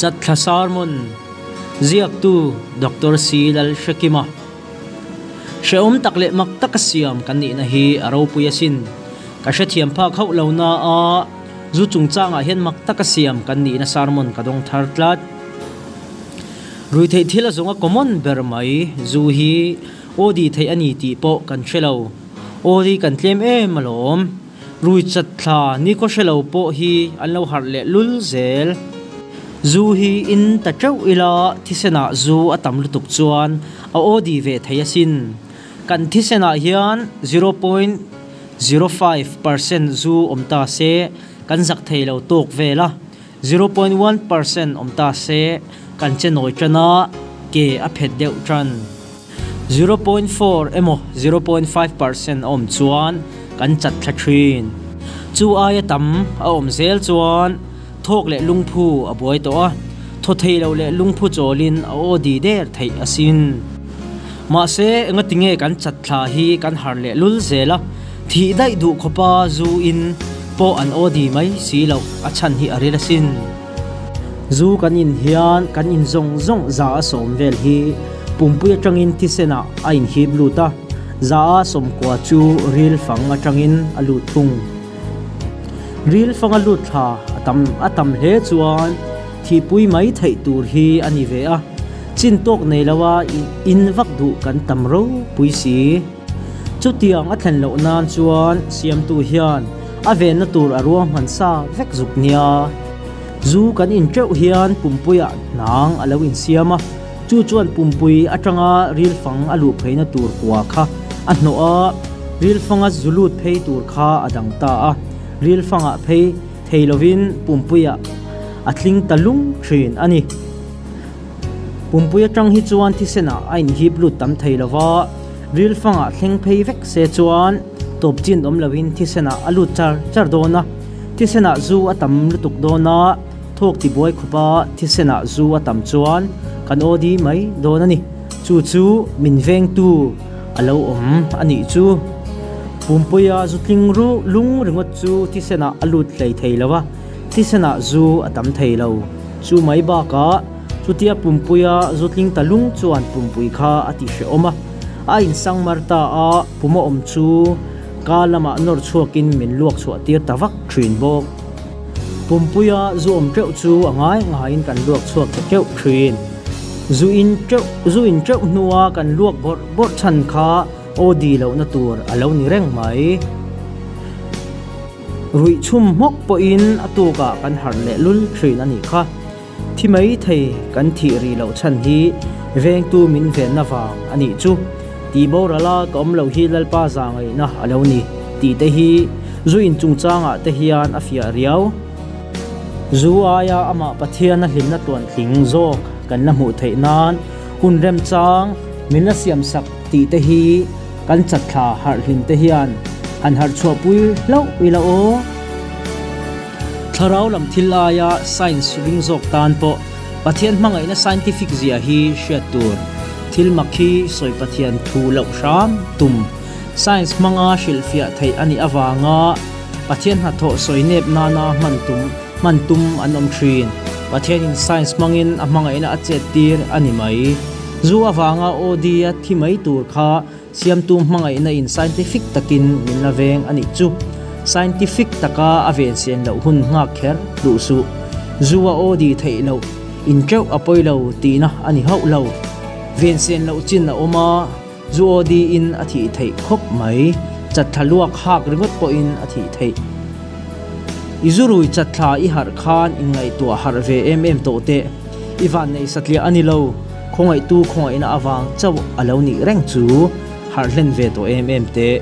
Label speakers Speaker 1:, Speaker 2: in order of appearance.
Speaker 1: Chatthla Sermon Ziaktu Doctor C Lalhrekima Hrehawm tak leh mak taka siam kan nihna hi a ropui asin. Ka hrethiam phak hauh lo na a, zu chungchangah hian mak taka siam kan nihna sermon ka dawng thar tlat. Ruitheih thil a zawnga common ber mai zu hi aw di theih a ni tih pawh kan hre lo. Aw hi kan tlem em alawm. Rui chat thla nikhaw hre lo pawh hi an lo harh leh lul zel. Zu hi in ta teuh ila thisenah zu a tam lutuk chuan a aw di ve thei asin. Kan thisenah hian 0.05% zu awm ta se kan zak thei lo tawk vel a. 0.1% awm ta se kan che nawi tan a, ke a phet deuh tan. 0.4 emaw 0.5% a awm chuan kan chat thla thin. Chu aia tam a awm zel chuan thawk leh lungphu a buai tawh a, thaw thei lo leh lungphu chawlin a aw di der theih asin. Mahse, engatinge kan chat thla hi kan har leh lul zel a, thih daih duh khawpa zu in pawh an aw di mai si loh a chhan hi a ril asin. Zu kan in hian kan in zawng zawng za a sawm vel hi pumpui atangin thisenah a inhip lut a, za a sawmkua chu ril fang atangin a lut thung. Ril fanga lut thla a tam a tam hle chuan thihpui mai theih tur hi a ni ve a, chin tawk nei loa in vak duh kan tam ropui si. Chutiang a thlen loh nan chuan siamtu hian a venna tur a ruahman sa vek zuk nia. Zu kan in teuh hian pumpuiah hnang a lo insiam a, chu chuan pumpui atanga rilfang a luh pheina tur kua kha a hnawh a, rilfanga zu lut phei tur kha a dang ta a, rilfangah phei thei lovin pumpuiah a tling ta lung thin a ni. Pumpui atang hi chuan thisenah a inhip lut tam thei lo va, rilfangah thleng phei vek se chuan tawp chin awm loin thisenah a lut char char dawn a, thisenah zu a tam lutuk dawn a, thawk tibuai khawpa thisenah zu a tam chuan kan aw di mai dawn a ni. Chu chu min vengtu a lo awm a nih chu. Pumpuia zu tling ru lung ringawt chu thisenah a lut hlei thei lo va, thisenah zu a tam thei lo. Chu mai bakah chutia pumpuia zu tling ta lung chuan pumpui kha a ti hrehawm a, a insang mar ta a, puma awm chu ka lamah nawr chhuakin min luak chhuah tir ta vak thin bawk. Pumpuia zu awm teuh chu a ngai ngaiin kan luak chhuak ta teuh thin. Zu in teuh zu in teuh hnua kan luak bawrh bawrh chhan kha aw di lohna tur a lo ni reng mai. Ruih chhum hmawk pawhin a tukah kan harh leh lul thin a nih kha. Thi mai thei kan thih rih loh chhan hi vengtu min venna vang a nih chu. Tih borala ka awm loh hi Lalpa za ngaihna a lo ni tih te hi zu in chungchangah te hian a fiah riau. Zu aia amah Pathian a hlimna tluantling zawk kan la hmuh theih nan hun remchang min la siamsak tih te hi Kan chatthla harh hlim te hian han harh chhuah pui hlauh ila aw. Thlarau lam thil aia science ring zawk tan pawh Pathian hmangaihna scientific zia hi hriat tur. Thil mak hi sawi Pathian thu loh hram tum. Science hmanga hrilhfiah theih a nih avanga Pathian hnathawh sawi nep nana hman tum hman tum an awm thin. Pathianin science hmangin a hmangaihna a chet tir a ni mai. Zu avanga OD a thi mai tur kha siamtu hmangaihna in scientific takin min la veng a nih chu. Scientific taka a ven sian loh hun nghak kher duh suh. Zu a OD theih loh in teuh a pawi lo tihna a ni hauh lo. Ven sian loh chin a awm a, zu OD in a thih theih khawp mai. Chatthla luak hak ringawt pawhin a thih theih. I zu rui chatthla i harh khan inngaihtuah harh ve em em tawh teh. I vanneih satliah a ni lo, khawngaihtu khawngaihna avang chauh a lo nih reng chu harh hlen ve tawh em em teh.